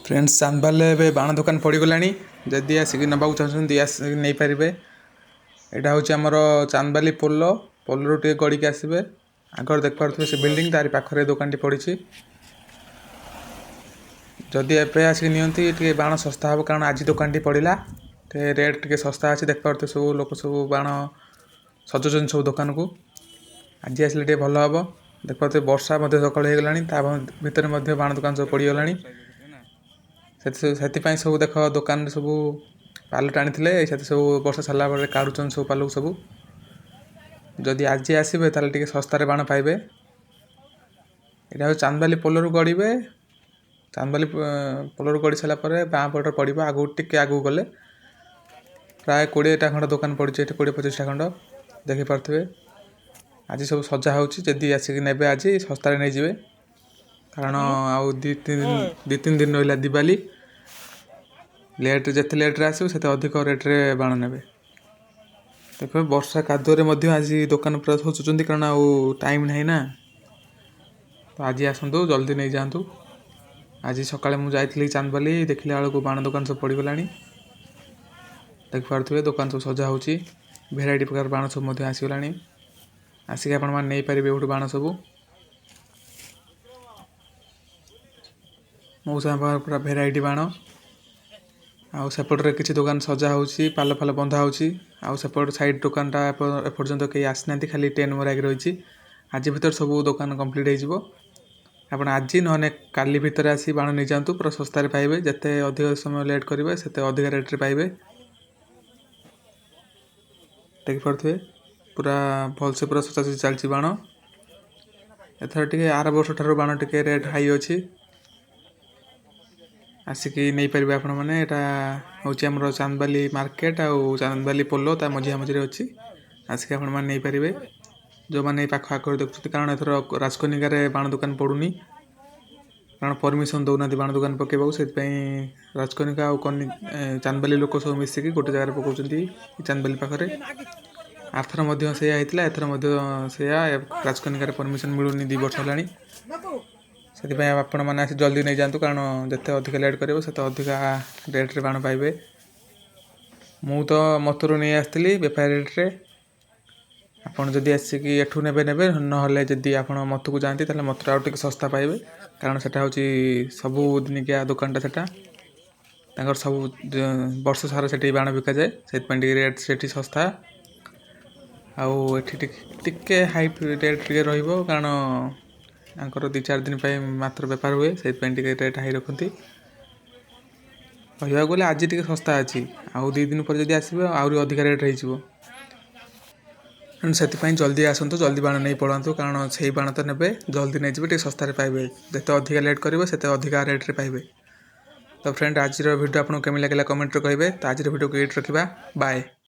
Friends, ଚାନ୍ଦବାଲିରେ ଏବେ ବାଣ ଦୋକାନ ପଡ଼ିଗଲାଣି। ଯଦି ଆସିକି ନେବାକୁ ଚାହୁଁଛନ୍ତି, ଆସିକି ନେଇପାରିବେ। ଏଇଟା ହେଉଛି ଆମର ଚାନ୍ଦବାଲି ପୋଲ। ପୋଲରୁ ଟିକେ ଗଡ଼ିକି ଆସିବେ, ଆଗରେ ଦେଖିପାରୁଥିବେ ସେ ବିଲ୍ଡିଂ, ତାରି ପାଖରେ ଦୋକାନଟି ପଡ଼ିଛି। ଯଦି ଏବେ ଆସିକି ନିଅନ୍ତି, ଟିକେ ବାଣ ଶସ୍ତା ହେବ, କାରଣ ଆଜି ଦୋକାନଟି ପଡ଼ିଲା, ଟିକେ ରେଟ୍ ଟିକେ ଶସ୍ତା ଅଛି। ଦେଖିପାରୁଥିବେ, ସବୁ ଲୋକ ସବୁ ବାଣ ସଜଉଛନ୍ତି ସବୁ ଦୋକାନକୁ। ଆଜି ଆସିଲେ ଟିକେ ଭଲ ହେବ। ଦେଖିପାରୁଥିବେ, ବର୍ଷା ମଧ୍ୟ ସକାଳୁ ହେଇଗଲାଣି, ତା ଭିତରେ ମଧ୍ୟ ବାଣ ଦୋକାନ ସବୁ ପଡ଼ିଗଲାଣି। ସେଥିପାଇଁ ସବୁ ଦେଖ, ଦୋକାନରେ ସବୁ ପାଲ ଟାଣିଥିଲେ, ସେଠି ସବୁ ବର୍ଷା ସାରିଲା ପରେ କାଢ଼ୁଛନ୍ତି ସବୁ ପାଲକୁ ସବୁ। ଯଦି ଆଜି ଆସିବେ, ତାହେଲେ ଟିକେ ଶସ୍ତାରେ ବାଣ ପାଇବେ। ଏଇଟା ହେଉଛି ଚାନ୍ଦବାଲି ପୋଲରୁ ଗଡ଼ିବେ। ଚାନ୍ଦବାଲି ପୋଲରୁ ଗଡ଼ି ସାରିଲା ପରେ ବାଁ ପଟରେ ପଡ଼ିବ। ଆଗକୁ ଟିକେ ଆଗକୁ ଗଲେ ପ୍ରାୟ 20ଟା ଖଣ୍ଡ ଦୋକାନ ପଡ଼ିଛି ଏଠି, 20-25ଟା ଖଣ୍ଡ ଦେଖିପାରୁଥିବେ। ଆଜି ସବୁ ସଜା ହେଉଛି। ଯଦି ଆସିକି ନେବେ, ଆଜି ଶସ୍ତାରେ ନେଇଯିବେ, କାରଣ ଆଉ 2-3 ଦିନ ରହିଲା ଦିୱାଲି। ଲେଟ୍ ଯେତେ ଲେଟ୍ରେ ଆସିବ, ସେତେ ଅଧିକ ରେଟ୍ରେ ବାଣ ନେବେ। ଦେଖିବେ, ବର୍ଷା କାଦୁଅରେ ମଧ୍ୟ ଆଜି ଦୋକାନ ପୁରା ସଜୁଛନ୍ତି, କାରଣ ଆଉ ଟାଇମ୍ ନାହିଁ ନା। ତ ଆଜି ଆସନ୍ତୁ, ଜଲ୍ଦି ନେଇଯାଆନ୍ତୁ। ଆଜି ସକାଳେ ମୁଁ ଯାଇଥିଲି ଚାନ୍ଦବାଲି, ଦେଖିଲା ବେଳକୁ ବାଣ ଦୋକାନ ସବୁ ପଡ଼ିଗଲାଣି। ଦେଖିପାରୁଥିବେ, ଦୋକାନ ସବୁ ସଜା ହେଉଛି, ଭେରାଇଟି ପ୍ରକାର ବାଣ ସବୁ ମଧ୍ୟ ଆସିଗଲାଣି। ଆସିକି ଆପଣମାନେ ନେଇପାରିବେ ଏଇଠୁ ବାଣ ସବୁ। ମଉସା ପାଖରେ ପୁରା ଭେରାଇଟି ବାଣ। ଆଉ ସେପଟରେ କିଛି ଦୋକାନ ସଜା ହେଉଛି, ପାଲ ଫାଲ ବନ୍ଧା ହେଉଛି। ଆଉ ସେପଟ ସାଇଡ଼୍ ଦୋକାନଟା ଏପର୍ଯ୍ୟନ୍ତ କେହି ଆସିନାହାନ୍ତି, ଖାଲି ଟେଣ୍ଟ ମରା ହେଇକି ରହିଛି। ଆଜି ଭିତରେ ସବୁ ଦୋକାନ କମ୍ପ୍ଲିଟ୍ ହେଇଯିବ। ଆପଣ ଆଜି ନହେଲେ କାଲି ଭିତରେ ଆସି ବାଣ ନେଇଯାଆନ୍ତୁ, ପୁରା ଶସ୍ତାରେ ପାଇବେ। ଯେତେ ଅଧିକ ସମୟ ଲେଟ୍ କରିବେ, ସେତେ ଅଧିକା ରେଟ୍ରେ ପାଇବେ। ଦେଖିପାରୁଥିବେ, ପୁରା ଭଲସେ ପୁରା ସଜାସଜି ଚାଲିଛି ବାଣ। ଏଥର ଟିକେ ଆର ବର୍ଷ ଠାରୁ ବାଣ ଟିକେ ରେଟ୍ ହାଇ ଅଛି। ଆସିକି ନେଇପାରିବେ ଆପଣମାନେ। ଏଇଟା ହେଉଛି ଆମର ଚାନ୍ଦବାଲି ମାର୍କେଟ ଆଉ ଚାନ୍ଦବାଲି ପୋଲ, ତା ମଝିଆ ମଝିରେ ଅଛି। ଆସିକି ଆପଣମାନେ ନେଇପାରିବେ, ଯେଉଁମାନେ ଏଇ ପାଖ ଆଖରେ ଦେଖୁଛନ୍ତି, କାରଣ ଏଥର ରାଜକନିକାରେ ବାଣ ଦୋକାନ ପଡ଼ୁନି, କାରଣ ପରମିସନ୍ ଦେଉନାହାନ୍ତି ବାଣ ଦୋକାନ ପକାଇବାକୁ। ସେଥିପାଇଁ ରାଜକନିକା ଆଉ ଚାନ୍ଦବାଲି ଲୋକ ସବୁ ମିଶିକି ଗୋଟେ ଜାଗାରେ ପକାଉଛନ୍ତି, ଚାନ୍ଦବାଲି ପାଖରେ। ଆରଥର ମଧ୍ୟ ସେଇଆ ହେଇଥିଲା, ଏଥର ମଧ୍ୟ ସେଇଆ। ରାଜକନିକାରେ ପରମିସନ୍ ମିଳୁନି 2 ବର୍ଷ ହେଲାଣି। ସେଥିପାଇଁ ଆପଣମାନେ ଆସି ଜଲ୍ଦି ନେଇଯାଆନ୍ତୁ, କାରଣ ଯେତେ ଅଧିକା ଲେଟ୍ କରିବ, ସେତେ ଅଧିକା ରେଟ୍ରେ ବାଣ ପାଇବେ। ମୁଁ ତ ମତରୁ ନେଇ ଆସିଥିଲି ବେପାରୀ ରେଟ୍ରେ। ଆପଣ ଯଦି ଆସିକି ଏଠୁ ନେବେ, ନେବେ, ନହେଲେ ଯଦି ଆପଣ ମତକୁ ଯାଆନ୍ତି, ତାହେଲେ ମତରେ ଆଉ ଟିକେ ଶସ୍ତା ପାଇବେ, କାରଣ ସେଟା ହେଉଛି ସବୁ ଦିନିକିଆ ଦୋକାନଟା ସେଟା। ତାଙ୍କର ସବୁ ବର୍ଷ ସାରା ସେଠି ବାଣ ବିକାଯାଏ, ସେଥିପାଇଁ ଟିକେ ରେଟ୍ ସେଠି ଶସ୍ତା। ଆଉ ଏଠି ଟିକେ ଟିକେ ହାଇ ରେଟ୍ ଟିକେ ରହିବ, କାରଣ ତାଙ୍କର 2-4 ଦିନ ପାଇଁ ମାତ୍ର ବେପାର ହୁଏ, ସେଥିପାଇଁ ଟିକେ ରେଟ୍ ହାଇ ରଖନ୍ତି। କହିବାକୁ ଗଲେ ଆଜି ଟିକେ ଶସ୍ତା ଅଛି, ଆଉ 2 ଦିନ ପରେ ଯଦି ଆସିବେ, ଆହୁରି ଅଧିକା ରେଟ୍ ହେଇଯିବ। ତେଣୁ ସେଥିପାଇଁ ଜଲ୍ଦି ଆସନ୍ତୁ, ଜଲ୍ଦି ବାଣ ନେଇ ପଳାନ୍ତୁ, କାରଣ ସେଇ ବାଣ ତ ନେବେ, ଜଲ୍ଦି ନେଇଯିବେ, ଟିକେ ଶସ୍ତାରେ ପାଇବେ। ଯେତେ ଅଧିକା ଲେଟ୍ କରିବେ, ସେତେ ଅଧିକା ରେଟ୍ରେ ପାଇବେ। ତ ଫ୍ରେଣ୍ଡ, ଆଜିର ଭିଡ଼ିଓ ଆପଣଙ୍କୁ କେମିତି ଲାଗିଲା, କମେଣ୍ଟରେ କହିବେ। ତ ଆଜିର ଭିଡ଼ିଓକୁ ଏଇଠି ରଖିବା। ବାଏ।